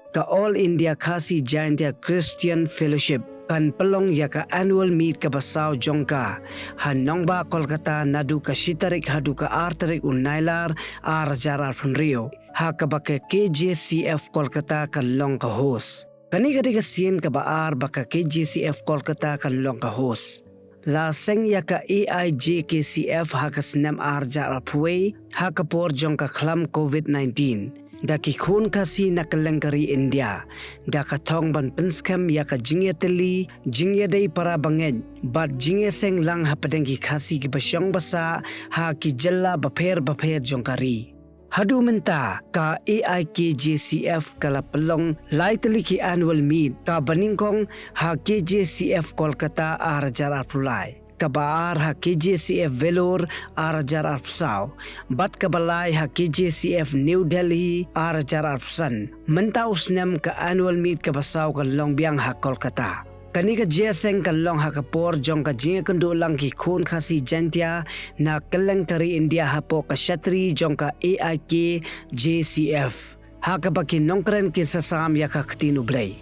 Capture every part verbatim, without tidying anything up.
Ka All India Khasi Jaintia Christian Fellowship kan pynlong ïa ka annual meet kaba saw jong ka ha nongbah Kolkata naduh ka shi tarik haduh ka ar tarik u Nailar ar hajar arphew hynriew, ha kaba ka K J C F Kolkata kan long ka host. Kane ka dei ka sien kaba ar ba ka K J C F Kolkata kan long ka host. La seng ïa ka A I J K C F ha ka snem ar hajar arphew wei ha ka por jong ka khlam covid nineteen da ki khun Khasi na kylleng ka ri India, da ka thong ban pynskhem ïa ka jingïatylli, jingïadei para bangeit bad jingïaseng lang hapdeng ki Khasi kiba shong basah ha ki jylla bapher bapher jong ka ri. Haduh mynta ka A I K J C F ka la pynlong lai tylli ki annual meet, kaba nyngkong ha K J C F Kolkata ar hajar arphew lai, kaba ar ha K J C F Vellore ar hajar arphew saw, bad kaba lai ha K J C F New Delhi ar hajar arphew san. Mynta u snem ka annual meet kaba saw kan long biang ha Kolkata. Kane ka jingïaseng kan long ha ka por jong ka jingïakynduh lang ki khun Khasi Jaintia na kylleng ka ri India hapoh ka shatri jong ka A I K J C F, ha kaba ki nongkren kin sa sam ïa ka ktien U Blei.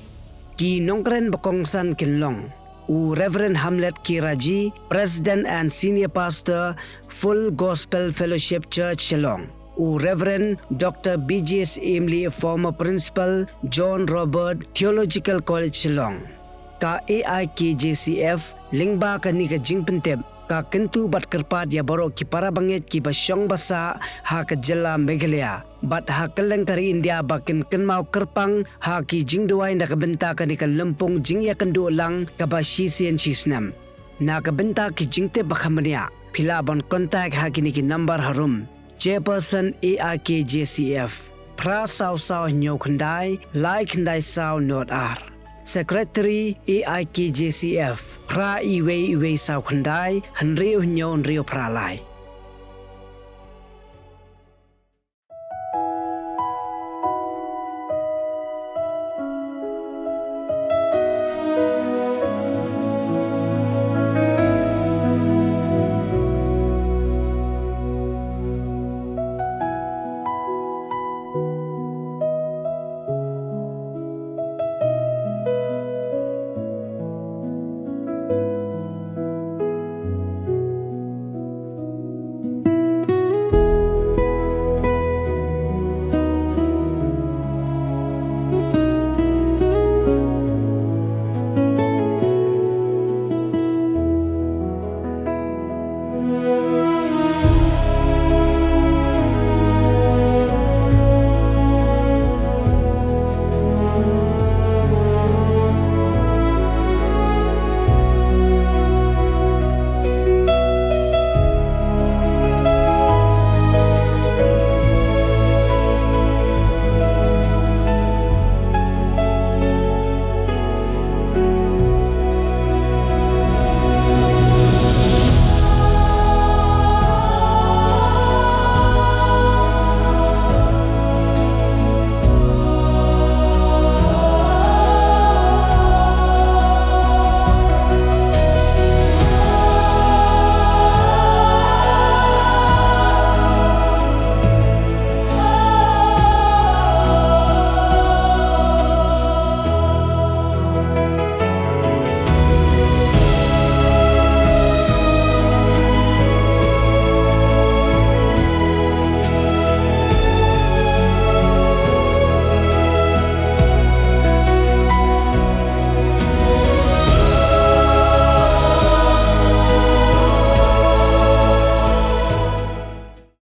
Ki nongkren ba kongsan kin long u Reverend Hamlet K Raji, President and Senior Pastor, Full Gospel Fellowship Church Shillong, u Reverend Doctor B J S Imli, former Principal, John Robert Theological College Shillong. Ka A I K J C F lyngba kane ka jingpyntip ka kyntu bad kyrpad ïa baroh ki para bangeit kiba shong basah ha ka jylla Meghalaya bad ha kylleng ka ri India ba kin kynmaw kyrpang ha ki jingduwai na ka bynta kane ka lympung jingïakynduh lang kaba shisien shisnem. Na ka bynta ki jingtip ba kham bniah, phi lah ban contact ha kine ki number harum. Chairperson A I K J C F, phra saw saw hynñiew khyndai lai khyndai saw nod ar. Secretary A I K J C F, phra iwei iwei saw khyndai hynriew hynñiew hynriew phra lai.